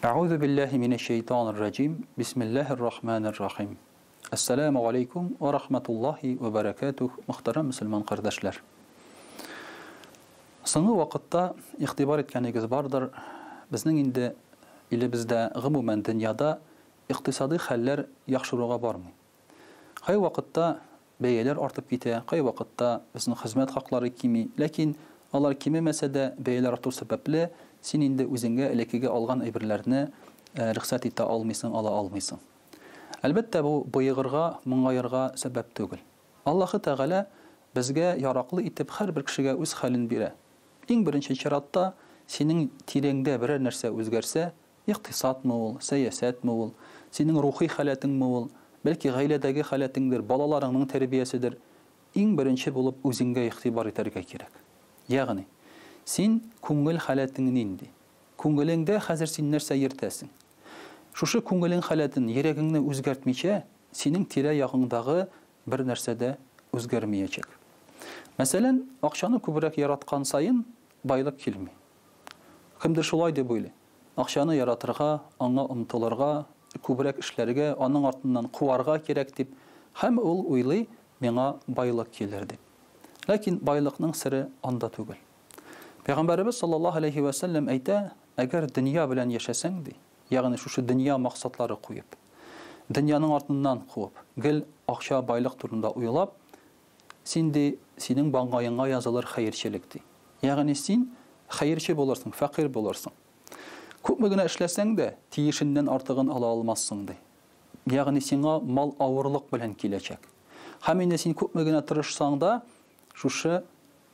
Әгъузу биллаһи минәш шәйтанир раҗим. Бисмиллаһир рахманир рахим. Әссәламү алейкум ва рахматуллаһи ва баракатуһ, мөхтәрәм мөселман кардәшләр. Соңгы вакытта игътибар иткәнегез бардыр, безнең инде илебездә, гомумән дөньяда икътисадый хәлләр яхшыруга бармый. Кайвакытта бәяләр артып китә, кайвакытта безнең хезмәт хаклары кими. Ләкин алар кимемәсә дә, бәяләр арту сәбәпле, син инде үзеңгә элеккеге алган әйберләрне рөхсәт итә алмыйсың, ала алмыйсың. Әлбәттә, бу боегырга, моңаерга сәбәп түгел. Аллаһы Тәгалә безгә яраклы итеп һәрбер кешегә үз хәлен бирә. Иң беренче чиратта, синең тирәңдә берәр нәрсә үзгәрсә, Икътисадмы ул, сәясәтме ул, синең рухи халәтеңме ул, бәлки гаиләдәге халәтеңдер, балаларыңның тәрбияседер, иң беренче булып үзеңгә игътибар итәргә кирәк. Ягъни, син күңел халәтең нинди? Күңелеңдә хәзер син нәрсә йөртәсең? Шушы күңелең халәтен, йөрәгеңне үзгәртмичә, синең тирә-ягыңдагы бер нәрсә дә үзгәрмиячәк. Мәсәлән, акчаны күбрәк яраткан саен, байлык килми. Кемдер шулай дип уйлый. Акчаны яратырга, аңа омтылырга, күбрәк эшләргә, аның артыннан куарга кирәк дип, һәм ул уйлый, миңа байлык килер дип. Ләкин байлыкның сере анда түгел. Пәйгамбәребез саллаллаһу алейһи вә сәлләм әйтә, әгәр дөнья белән яшәсәң, ди, ягъни шушы дөнья максатлары куеп, дөньяның артыннан куып, гел акча, байлык турында уйлап, Син, ди, синең баңгаеңа язылыр хәерчелек, ди. Ягъни син хәерче булырсың, фәкыйрь булырсың. Күпме генә эшләсәң дә, тиешеннән артыгын ала алмассың, ди. Ягъни сиңа мал авырлык белән киләчәк. Һәм инде син күпме генә тырышсаң да, шушы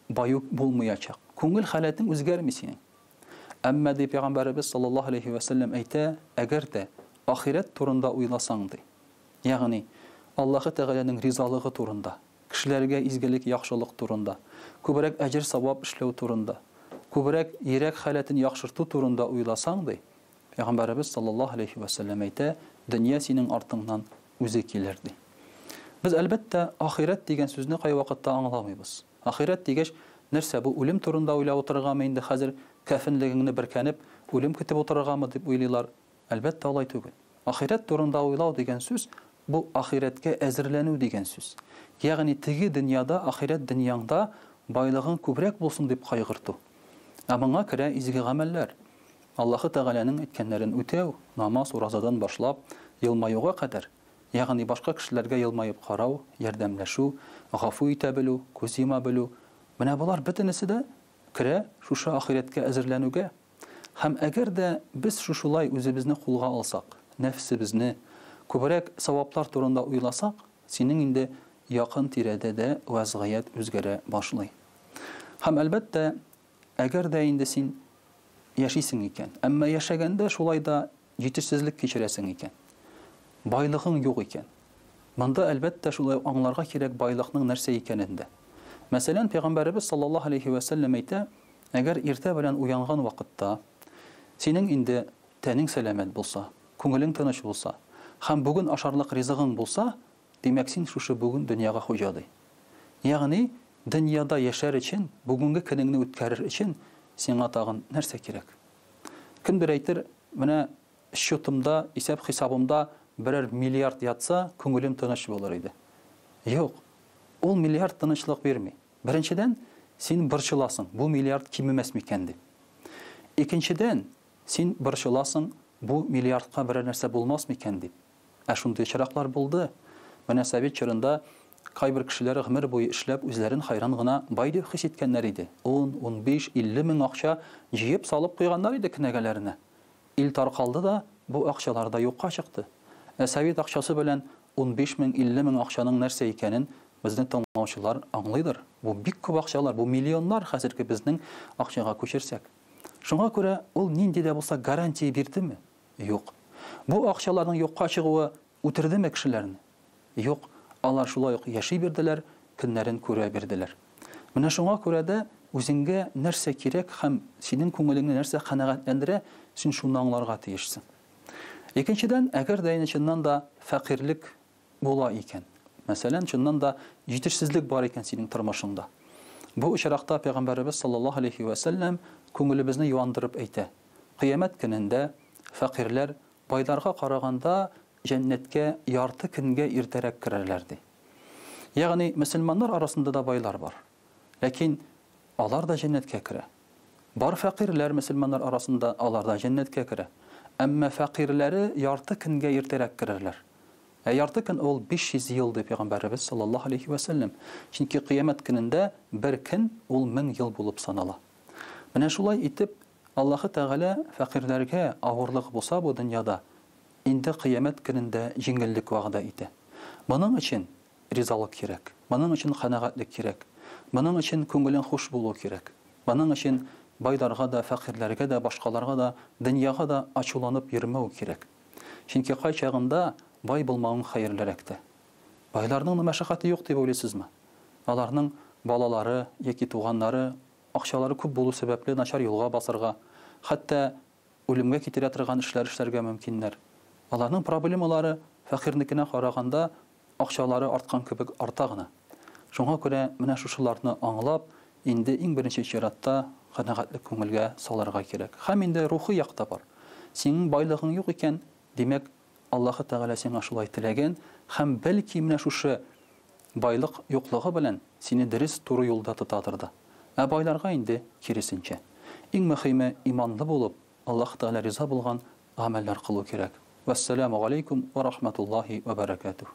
баю булмаячак. Күңел халәтең үзгәрми синең. Әмма, ди, пәйгамбәребез саллаллаһу алейһи вә сәлләм әйтә, әгәр дә ахирәт турында уйласаң, ди, Ягъни, Аллаһы Тәгаләнең ризалыгы турында, кешеләргә изгелек, яхшылык турында, күбрәк әҗер-савап эшләү турында, күбрәк йөрәк халәтен яхшырту турында уйласаң, ди, Пәйгамбәребез саллаллаһу алейһи вә сәлләм әйтә, дөнья синең артыңнан үзе килер, ди. Без, әлбәттә, ахирәт дигән сүзне кайвакытта аңламыйбыз. Ахирәт дигәч, нәрсә бу, үлем турында уйлап утырыргамы инде хәзер, кәфенлегеңне бөркәнеп, үлем көтеп утырыргамы дип уйлыйлар. Әлбәттә, алай түгел. Ахирәт турында уйлау дигән сүз, бу ахирәткә әзерләнү дигән сүз. Ягъни теге дөньяда, ахирәт дөньяңда байлыгың күбрәк булсын дип кайгырту. Ә моңа керә изге гамәлләр. Аллаһы Тәгаләнең әйткәннәрен үтәү, намаз, уразадан башлап, елмаюга кадәр, ягъни башка кешеләргә елмаеп карау, ярдәмләшү, гафу итә белү, күз йома белү, менә болар бөтенесе дә керә шушы ахирәткә әзерләнүгә. Һәм әгәр дә без шушылай үзебезне кулга алсак, нәфесебезне, күбрәк саваплар турында уйласак, синең инде якын-тирәдә дә вәзгыять үзгәрә башлый. Һәм, әлбәттә, әгәр дә инде син яшисең икән, әмма яшәгәндә шулай да җитешсезлек кичерәсең икән, байлыгың юк икән, монда, әлбәттә, шулай ук аңларга кирәк байлыкның нәрсә икәнен дә. Мәсәлән, Пәйгамбәребез саллаллаһу алейһи вә сәлләм әйтә, Әгәр иртә белән уянган вакытта синең инде тәнең сәламәт булса, күңелең тыныч булса һәм бүген ашарлык ризыгың булса, димәк, син шушы бүген дөньяга хуҗа, ди. Ягъни, дөньяда яшәр өчен, бүгенге көнеңне үткәрер өчен сиңа тагын нәрсә кирәк? Кемдер әйтер, менә счетымда, исәп-хисабымда берәр миллиард ятса, күңелем тыныч булыр иде. Юк, ул миллиард тынычлык бирми. Беренчедән, син борчыласың, бу миллиард кимемәс микән дип. Икенчедән, син борчыласың, бу миллиардка берәр нәрсә булмас микән дип. Ә шундый очраклар булды. Менә совет чорында кайбер кешеләр гомер буе эшләп үзләрен хәйран гына бай дип хис иткәннәр иде. Ун, 15, 50 мең акча җыеп салып куйганнар иде кенәгәләренә. Ил таркалды да, бу акчалар да юкка чыкты. Ә совет акчасы белән 15 мең, 50 мең акчаның нәрсә икәнен безне тыңлаучылар аңлыйдыр. Бу бик күп акчалар, бу миллионнар хәзерге безнең акчага күчерсәк. Шуңа күрә ул нинди дә булса гарантия бирдеме? Юк. Бу акчаларның юкка чыгуы үтердеме кешеләрне? Юк, алар шулай ук яши бирделәр, көннәрен күрә бирделәр. Менә шуңа күрә дә үзеңгә нәрсә кирәк һәм синең күңелеңне нәрсә канәгатьләндерә, син шуны аңларга тиешсең. Икенчедән, әгәр дә инде чыннан да фәкыйрьлек була икән, мәсәлән, чыннан да җитешсезлек бар икән синең тормышыңда. Бу очракта Пәйгамбәребез саллаллаһу алейһи вә сәлләм күңелебезне юандырып әйтә, Кыямәт көнендә фәкыйрьләр байларга караганда җәннәткә ярты көнгә иртәрәк керерләр, ди. Ягъни мөселманнар арасында да байлар бар. Ләкин алар да җәннәткә керә. Бар фәкыйрьләр мөселманнар арасында, алар да җәннәткә керә. Әмма фәкыйрьләре ярты көнгә иртәрәк керерләр. Ә ярты көн ул 500 ел, ди пәйгамбәребез саллаллаһу алейһи вә сәлләм. Чөнки кыямәт көнендә бер көн ул 1000 ел булып санала. Менә шулай итеп, Аллаһы Тәгалә фәкыйрьләргә авырлык булса бу дөньяда, инде кыямәт көнендә җиңеллек вәгъдә итә. Моның өчен ризалык кирәк, моның өчен канәгатьлек кирәк, моның өчен күңелең хуш булу кирәк. Моның өчен байларга да, фәкыйрьләргә дә, башкаларга да, дөньяга да ачуланып йөрмәү кирәк. Чөнки кайчагында бай булмавың хәерлерәк тә. Байларның да мәшәкате юк дип уйлыйсызмы? Аларның балалары яки туганнары акчалары күп булу сәбәпле начар юлга басарга, хәтта үлемгә китерә торган эшләр эшләргә мөмкиннәр. Аларның проблемалары фәкыйрьнекенә караганда акчалары арткан кебек арта гына. Шуңа күрә менә шушыларны аңлап, инде иң беренче чиратта канәгатьлек күңелгә салырга кирәк. Һәм инде рухи як та бар. Синең байлыгың юк икән, димәк, Аллаһы Тәгалә сиңа шулай теләгән һәм бәлки менә шушы байлык юклыгы белән сине дөрес туры юлда тотадыр да. Ә байларга инде киресенчә. Иң мөхиме иманлы булып, Аллаһы Тәгалә риза булган гамәлләр кылу кирәк. Вәссәламү галәйкүм вә рахмәтуллаһи вә бәрәкәтүһ.